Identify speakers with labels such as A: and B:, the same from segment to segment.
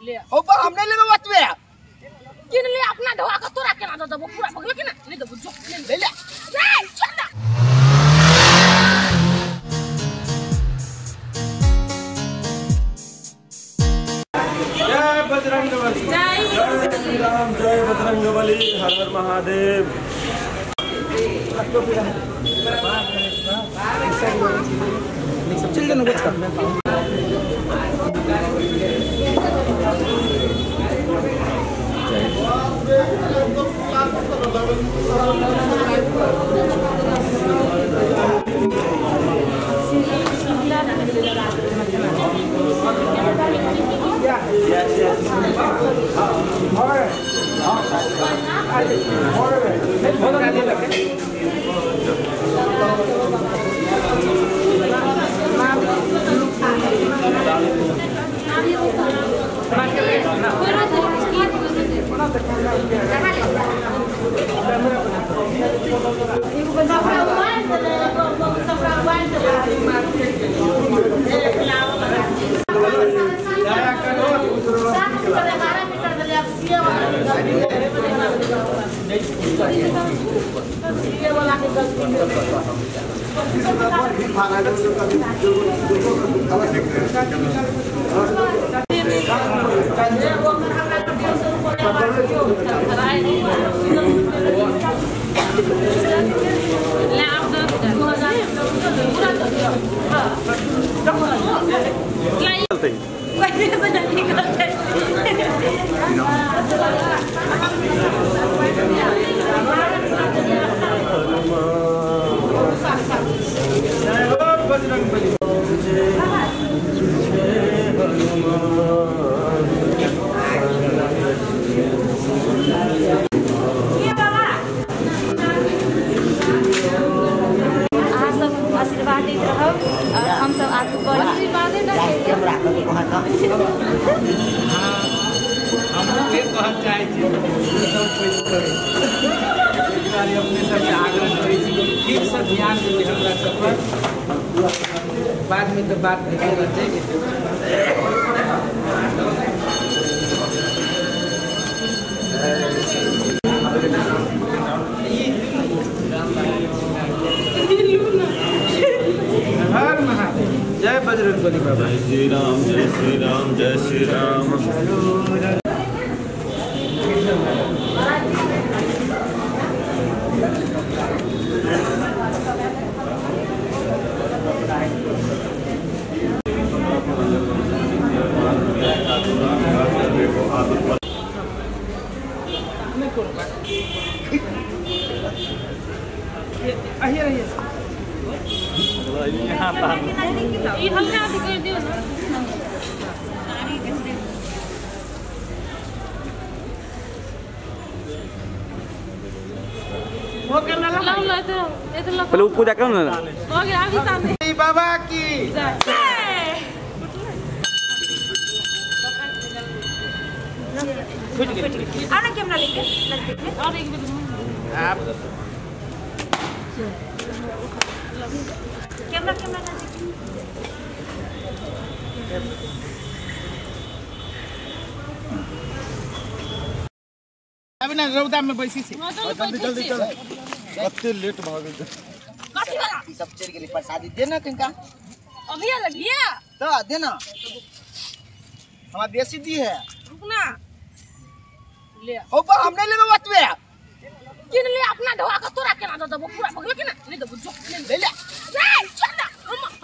A: ले
B: हो पर हम नहीं लेबे बतबे
A: किन ले अपना ढोआ के तोरा केना दे देबो पूरा भगलो केना नहीं देबो जो
B: ले ले
A: ए चल ना।
C: जय बजरंगबली, जय श्री राम, जय बजरंगबली, हर हर महादेव।
D: अपने सबके आग्रह करै छी ठीक से ध्यान देबै हमरा सब पर, बाद में तो बात होते रहतै। हर महादेव, जय बजरंगबली बाबा,
C: जय श्री राम, जय श्री राम, जय श्री राम।
E: पहले पूजा करो ना
A: हो गया अभी सामने
D: बाबा की
A: जय।
F: आना कैमरा लेके नजदीक में
A: और एक भी
D: आप
F: कैमरा कैमरा नजदीक।
D: अभी ना रौदा में बैसी छी,
B: जल्दी जल्दी चल,
G: कते लेट भ गेल।
A: कथी वाला
B: ई सब चल गेलै प्रसादी दे ना किनका
A: अभी लगिया
B: तो दे ना, हमरा बेसी दी है।
A: रुकना ले
B: हो पर हम नहीं लेबे बतबे
A: किन ले अपना ढोआ के तोरा केना दे देबो पूरा भगलो केना नहीं देबो जो
B: ले ले
A: ए चल ना।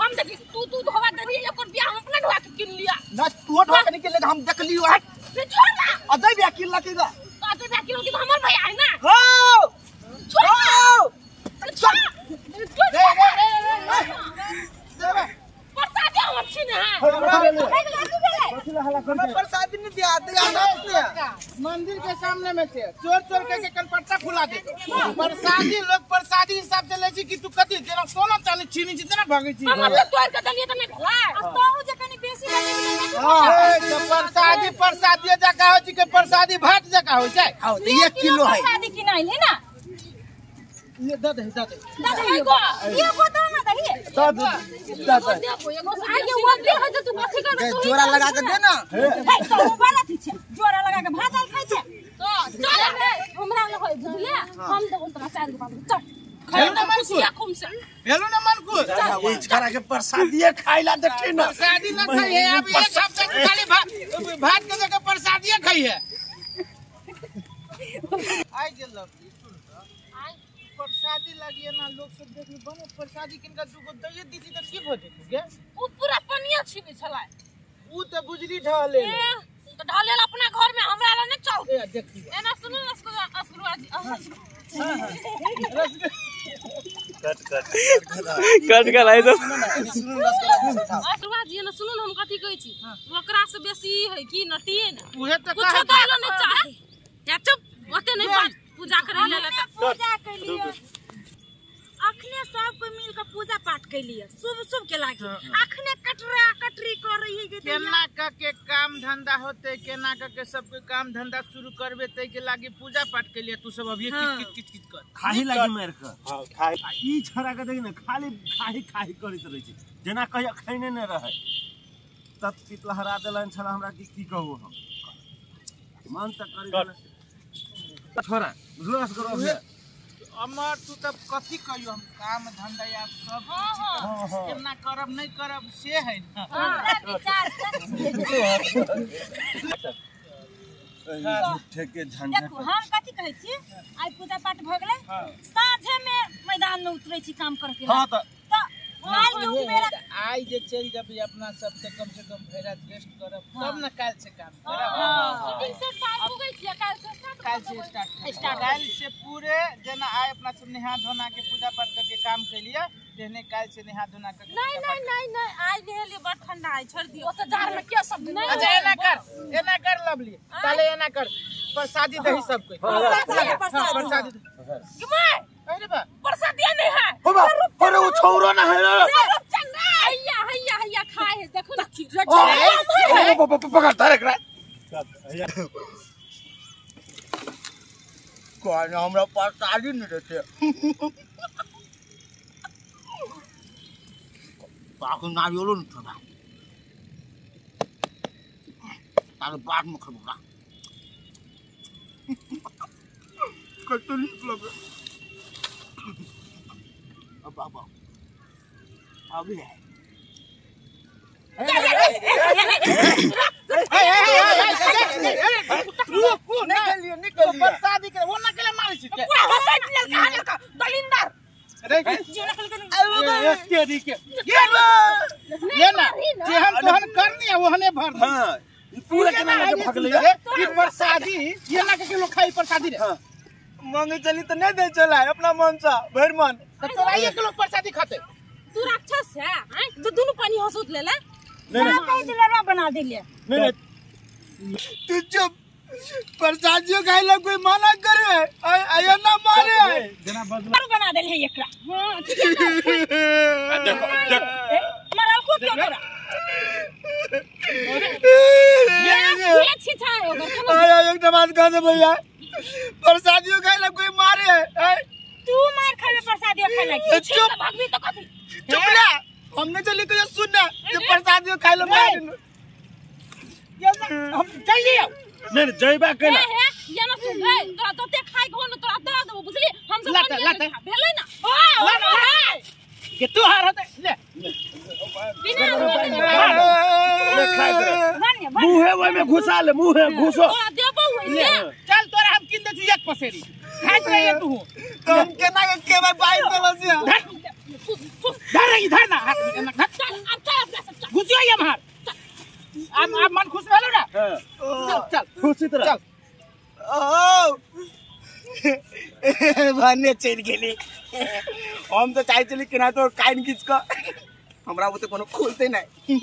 A: हम देखी तू तू ढोआ देबी एकर बियाह हम अपना ढोआ के किन लिया
B: ना, तू ढोआ के निकल हम देख लियो। हट
A: से छोड़ ना,
B: अजय बियाह किन लकेगा
A: तो अजय बियाह किन के हमर भैया है ना।
B: हो
A: छोड़
B: चल
A: रे रे रे रे प्रसाद हम छी ना
B: हमें प्रसाद नहीं दिया दिया ना।
D: मंदिर के सामने में से चोर चोर के कनपट्टा फुला दे प्रसादी लोग प्रसादी हिसाब से ले छी कि तू कथी जेना सोना चांदी छीनी छी तेना भागै छी।
A: हमर तो तोड़ के देलिए त नहीं भेला
F: आ तोहू जे कनी बेसी लगे
D: हां तो प्रसादी प्रसादी जका हो छी के प्रसादी भात जका हो छै।
B: हां तो 1 किलो है
F: प्रसादी किनाइल है ना,
D: ये दे दे दे
F: दे ये को दो ना दही
G: दे दे
A: दे एगो आगे वो दे है तू कथी कर
B: जोड़ा लगा के दे ना।
F: हे तो वाला थी
D: भेलो ना मन खुश
C: ई छड़ा के प्रसादिए खाइला देखी ना
D: प्रसादी ना खाई है अब एक हफ्ता से खाली भात के जगह प्रसादिए खाई है आई गेल लवली सुन त
A: आई
D: प्रसादी लागिए ना लोग सब देख ले बम प्रसादी किनका दुगो दइए दीदी त की भ जेतु गे
A: उ पूरा पनिया छिने छला
D: उ त बुझली ढहले
A: त ढहले अपना घर में हमरा ला नहीं चल
D: ए देखी
A: एना सुनू रसगुल्ला जी
G: कट कट
E: कट कर आई तो
A: रसगुल्ला जी ना सुनू हम कथि कहै छी ओकरा से बेसी है की नटिए ना
D: उहे त
A: कुछो दैलो नहीं चाहे या चुप ओते नहीं बात पूजा करे ले लेता
F: पूजा कैलिए अखने सब कोई मिल के पूजा पाठ कैलिए शुभ शुभ के लागे अखने कटरा कटरी कर रही है
D: केना का के काम धंधा होते केना का के सब कोई काम धंधा शुरू करबे तै के लागे पूजा पाठ कैलिए तू सब अभी किच किच किच किच कर
C: खाही लागी मार के
G: हां खाई
C: ई छड़ा के देखी ना खाली खाही खाही करैत रहै छै जेना कहियो खैने नै रहै तत पित लहरा देलन छला हमरा की की कहू हम मन त करी देलन छोरा बुझलो असगर अभी
D: अमर तू तब कथी कहियो हम काम धंधा या सब केना करब नहीं करब से है ना
F: हमरा विचार से
C: झूठे के झंझट
F: देखू हम कथी कहै छी आइ पूजा पाठ भ गेलै साँझे में मैदान में उतरै छी काम करके
C: हां त
F: काल के मेरा
D: आई जे चल जबी अपना सब से कम भरि रात रेस्ट करब तब ना काल से काम करब
A: शूटिंग से काल पुगै छी काल से
D: काल से स्टार्ट काल से पूरे जेना आइ अपना सब नहा धोना के पूजा पाठ करके काम कैलिए तेहने काल से नहा धोना के
A: नहीं नहीं नहीं नहीं आइ नहेलिए बड़ ठंडा है छोड़ दियो ओते जार में के सब नहीं
D: अच्छा एना कर लवली ताले एना कर प्रसादी दही सब कोई प्रसादी
A: गमाय
D: अरे बा
A: प्रसादी नहीं है
C: हो बा अरे उ छौरो ना है
A: हैया हैया हैया खाए है देखो ना
C: पकड़ धर एकरा
B: कौन हमरा प्रसादी नहीं देते बाकू नारियलो नहीं छोड़ा तारे बाद में खबरा कत्तो नीक लगे अब अब अभी है
D: प्रसादी के वो ना के मारै छी
A: पूरा हसैत लड़का लड़का दलिंदर
D: रे के ये ना जे हम तोहन करनी है ओहने भर
C: हां ई पूरा केना लगे भगलै
D: ई प्रसादी ये ना के लोग खाई प्रसादी रे
B: मांगे चली त नहीं दे चला अपना मन सा भर मन
D: त तोराइए के लोग प्रसादी खाते
A: तू राक्षस है हैं तो दोनों पानी हसुत ले ले
F: सब कह दिलवा बना दिले
C: नहीं नहीं
B: तू चुप प्रसादियो खाइला कोई मना करे आया ना मारे
C: जना बदला
F: बना देले है एकरा
A: हां ठीक है
C: देखो देख
F: मरल को क्यों तोरा
A: ये छिछा है ओकर
B: आया एक बात कह दे भैया प्रसादियो खाइला कोई मारे
F: तू मार खाबे प्रसादियो खाइला की
B: चुप
A: भागबी तो कथी
B: चुप ले हमने चली तो सुन ना जे प्रसादियो खाइला मारे
D: ये ना हम चल लियो
C: नहीं नहीं जइबा केना
A: ए हे ये ना सुन ए तोरा तते खाइ को न तोरा दऽ देबो बुझली हम सब
D: लाते लाते
A: भेलै ना ओ
D: के तू हार होते ले
A: बिना
C: ले खाइ दे मुंहे ओय में घुसा ले मुंहे घुसो
A: तोरा देबो होइसे
D: चल तोरा हम किन दे छी एक पसेरी खाइत रहिए तू
B: तो हम केना के केबे बाई देलो छी
D: धर रही धर ना हाथ में एना धर
A: चल अब चल अपना सब चल
D: घुसियो ये हमार अब अब मन खुश भेलो ना चल चल
C: खुशी तरह
D: चल
B: ओ भने चलि गेली हम तो चाहे चली केना तो काइन खींच क हमरा ओते कोनो खोलते नहीं।